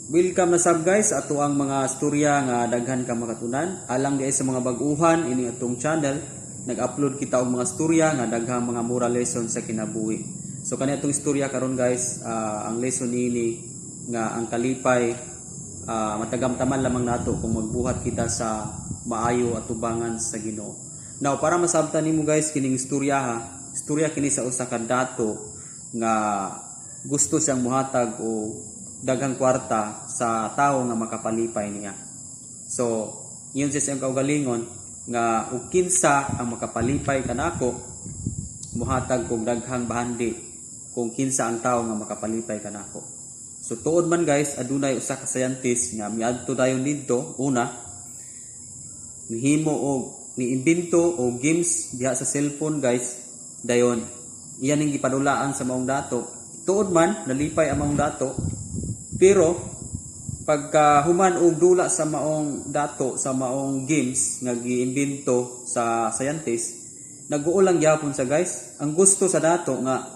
Welcome na sab, guys, ato ang mga storya nga daghan ka makatunan. Alang diay sa mga bag-uhan ini atong channel, nag-upload kita og mga storya nga daghang mga moral lesson sa kinabuhi. So kani atong istorya karon, guys, ang lesson niini nga ang kalipay matagamtaman lamang nato kung magbuhat kita sa maayo atubangan sa Ginoo. Now, para masabtan nimo, guys, kining istorya ha, istorya kini sa usa ka dato nga gusto siyang muhatag og daghang kwarta sa tawo nga makapalipay niya. So, yun siya siyang kaugalingon nga ug kinsa ang makapalipay kanako, muhatag kog daghang bahandi kung kinsa ang tawo nga makapalipay kanako. So tuod man, guys, adunay usa ka scientist nga miadto dayon didto. Una, nihimo og niimbento og games diha sa cellphone, guys. Dayon iyan ning gipadulaan sa maong dato. Tuod man nalipay ang maong dato, pero pagka human og dula sa maong dato sa maong games nga giimbento sa scientist, nag-uol lang gyapon sa, guys. Ang gusto sa dato nga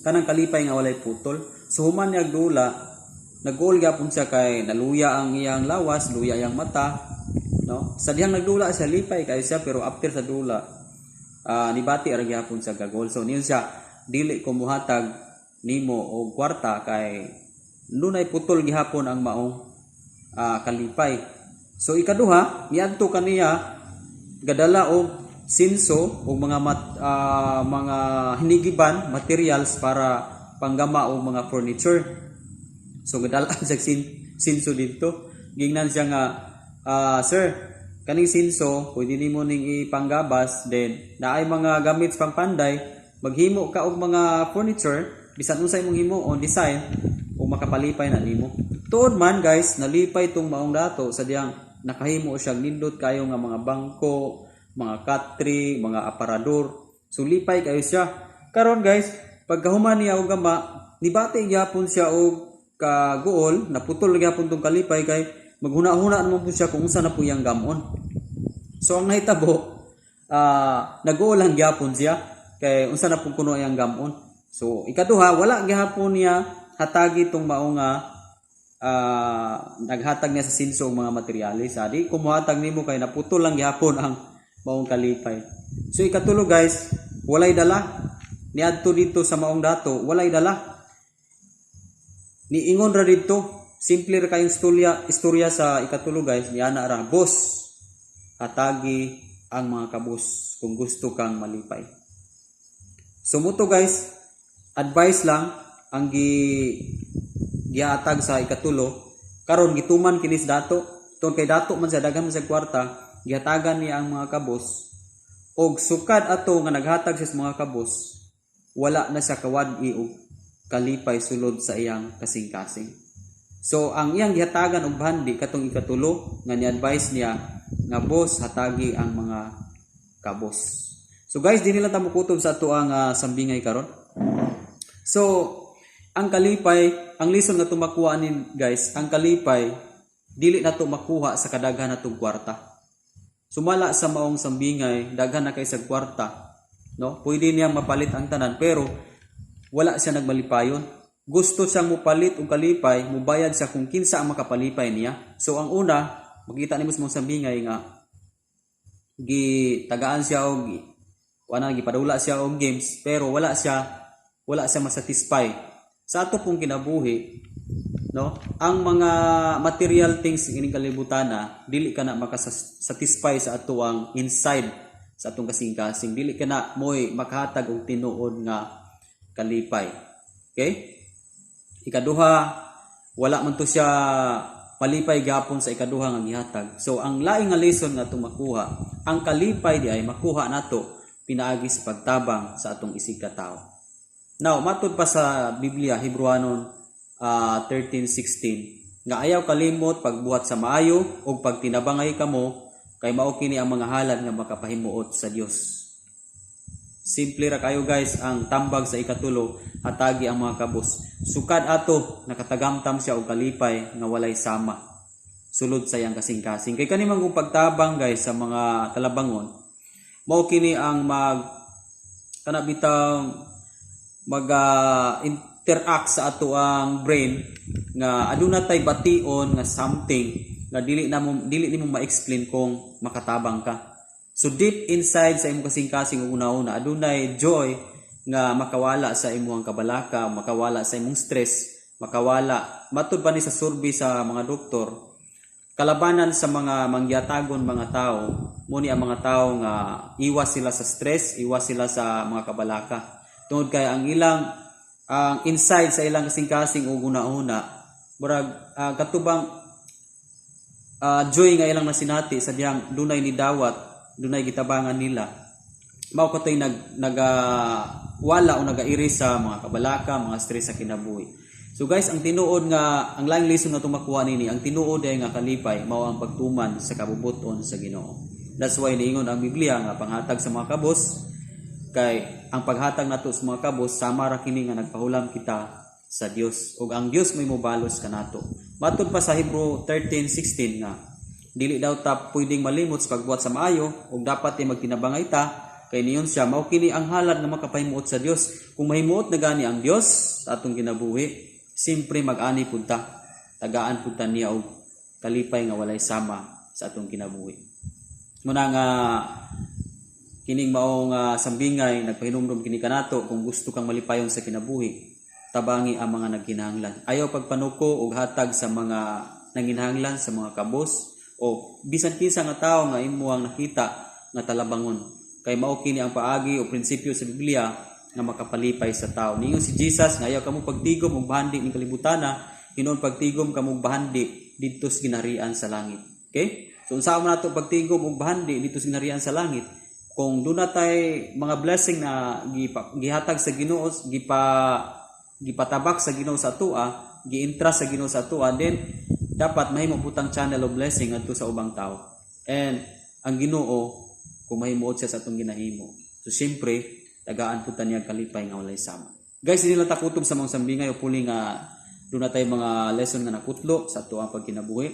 kanang kalipay nga walay putol. So human niya dula, nag-uol gyapon siya kay naluya ang iyang lawas, luya iyang mata, no? Sa dihang nagdula siya, lipay kay siya, pero after sa dula, nibati ra gyapon sa gagol. So niyon siya, "Dili ko muhatag nimo og kwarta kay dunay putol gihapon ang maong kalipay." So ikaduha, miadto kaniya gadala og sinso o mga mga hinigiban materials para panggama og mga furniture. So gadala siya sinso didto. Gingnan siya nga, "Sir, kaning sinso pwede nimo ning ipanggabas, then naay mga gamit sa pangpanday, maghimo ka og mga furniture bisan unsa imong himuon design o makapalipay na nimo." Tuod man, guys, nalipay tong maong dato sa diyang nakahimo siya nindot kayo nga mga bangko, mga katri, mga aparador. So lipay kayo siya. Karon, guys, pagkahuman niya og gama, nibati gyapon siya og kaguol, naputol gyapon tong kalipay kay maghuna-huna naman po siya kung unsa na po iyang gamon. So ang nahitabo, nag-uol lang gyapon siya kay unsa na po kuno iyang gamon. So ikaduha, wala gyapon niya hatagi tong mao nga naghatag niya sa sinso og mga materyales. Adi ko mohatag nimo kay naputol lang gyapon ang maong kalipay. So ikatulo, guys, walay dala. Niadto dito sa maong dato, walay dala. Niingon ra didto. Simple ra kayong istorya sa ikatulo, guys, niana ra, "Boss, hatagi ang mga kabus kung gusto kang malipay." So mao to, guys, advice lang ang giatag sa ikatulo. Karon gituman kinis dato. Tungod kay dato man siya, daghan man siya kwarta, gihatagan niya ang mga kabus. Og sukad ato nga naghatag siya sa mga kabus, wala na siya kawad-i og kalipay sulod sa iyang kasing-kasing. So ang iyang gihatagan og bahandi katong ikatulo nga ni-advise niya nga, "Boss, hatagi ang mga kabos." So guys, dinhi lang ta mokutob sa ato ang sambingay karon. So ang kalipay, ang lesson nga makuha ni, guys, ang kalipay dili nato makuha sa kadaghan natong kwarta. Sumala sa maong sambingay, daghan na kay sa kwarta, no? Pwede niyang mapalit ang tanan, pero wala siya nagmalipayon. Gusto siyang mupalit og kalipay, mubayad siya kung kinsa ang makapalipay niya. So ang una, makita nimo sa maong sambingay nga gitagaan siya og wala, gipadula siya og games, pero wala siya masatisfy. Sa ato pong kinabuhi, no, ang mga material things ining kalibutan na dili ka na makasatisfy sa ato ang inside, sa atong kasing-kasing. Dili ka na mo'y makahatag og tinuod nga kalipay. Okay, ikaduha, wala man to siya malipay gapon sa ikaduha nga gihatag. So ang laing nga lesson nga atong makuha, ang kalipay di ay makuha nato pinaagi sa pagtabang sa atong isig ka tawo. Now, matud pa sa Biblia, Hebrewanon 13:16, nga ayaw kalimot pagbuhat sa maayo ug pagtinabangay kamo kay mao kini ang mga halad nga makapahimuot sa Dios. Simple ra kayo, guys, ang tambag sa ikatulo, hatagi ang mga kabos. Sukad ato nakatagamtam siya og kalipay nga walay sama sulod sa iyang kasing-kasing. Kay kani man kung pagtabang, guys, sa mga talabangon, mao kini ang mag kana bitang mag interact sa ato ang brain. nga aduna tay bation nga something nga dili nimo ma-explain kung makatabang ka. So deep inside sa imong kasing-kasing ug una-una, adunay joy nga makawala sa imong kabalaka, makawala sa imong stress, makawala. Matud pa ni sa survey sa mga doktor, kalabanan sa mga mangyatagon mga tao, mo ni ang mga tao nga iwas sila sa stress, iwas sila sa mga kabalaka. Tungod kay ang ilang ang inside sa ilang kasing-kasing ug una-una, murag katubang joy nga ilang nasinati sa diyang dunay ni dawat, dunay gitabangan nila. Mao katoy naga wala o nagairi sa mga kabalaka, mga stress sa kinabuhi. So guys, ang tinuod nga ang laing lesson nga atong makuha nini, ang tinuod ay nga kalipay mao ang pagtuman sa kabubuton sa Ginoo. That's why niingon ang Biblia nga panghatag sa mga kabos, kay ang paghatag nato sa mga kabos sama ra kini nga nagpahulam kita sa Dios ug ang Dios may mobalos kanato. Matud pa sa Hebrew 13:16 nga dili daw ta pwedeng malimot sa pagbuhat sa maayo ug dapat ay magtinabangay ta, kay niyon siya mao kini ang halad nga makapahimuot sa Dios. Kung mahimuot na gani ang Dios sa atong kinabuhi, simpre mag-ani pud ta, tagaan pud ta niya og kalipay nga walay sama sa atong kinabuhi. Muna nga kining maong sambingay nagpahinumdom kini kanato: kung gusto kang malipayon sa kinabuhi, tabangi ang mga nagkinahanglan. Ayaw pagpanuko og hatag sa mga nanginahanglan, sa mga kabos o bisan kinsa nga tawo nga imo ang nakita nga talabangon, kay mao kini ang paagi o prinsipyo sa Biblia nga makapalipay sa tao. Ningon si Jesus nga ayaw kamo pagtigom og bahandi ning kalibutana, hinuon pagtigom kamo og bahandi didto sa ginaharian sa langit. Okay, so unsa man nato pagtigom og bahandi didto sa ginaharian sa langit? Kung duna tay mga blessing na gihatag sa Ginoo, gipatabak sa Ginoo sa atoa, gi-entrust sa Ginoo sa atoa, then dapat mahimo pud tang channel of blessing ngadto sa ubang tao. And ang Ginoo, kung mahimuot siya sa atong ginahimo, so siyempre tagaan pud ta niya kalipay nga walay sama. Guys, hindi lang takutob sa mga sambingay o puli nga duna tay mga lesson nga nakutlo sa atoang pagkinabuhi.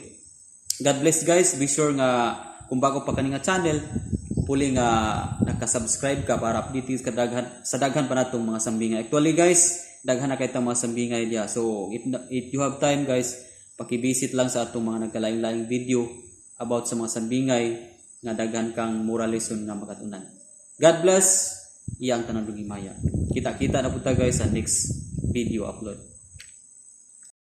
God bless, guys. Be sure nga kung bago pa kani nga channel, puli nga naka-subscribe ka para updated ka daghan sa daghan pa natong mga sambingay. Actually guys, daghan na kay tang mga sambingay diya. So if you have time guys, paki-visit lang sa atong mga nagkalaing-laing video about sa mga sambingay nga daghan kang moral lesson nga makatunan. God bless. Iyang tanan himaya. Kita-kita na pud ta guys sa next video upload.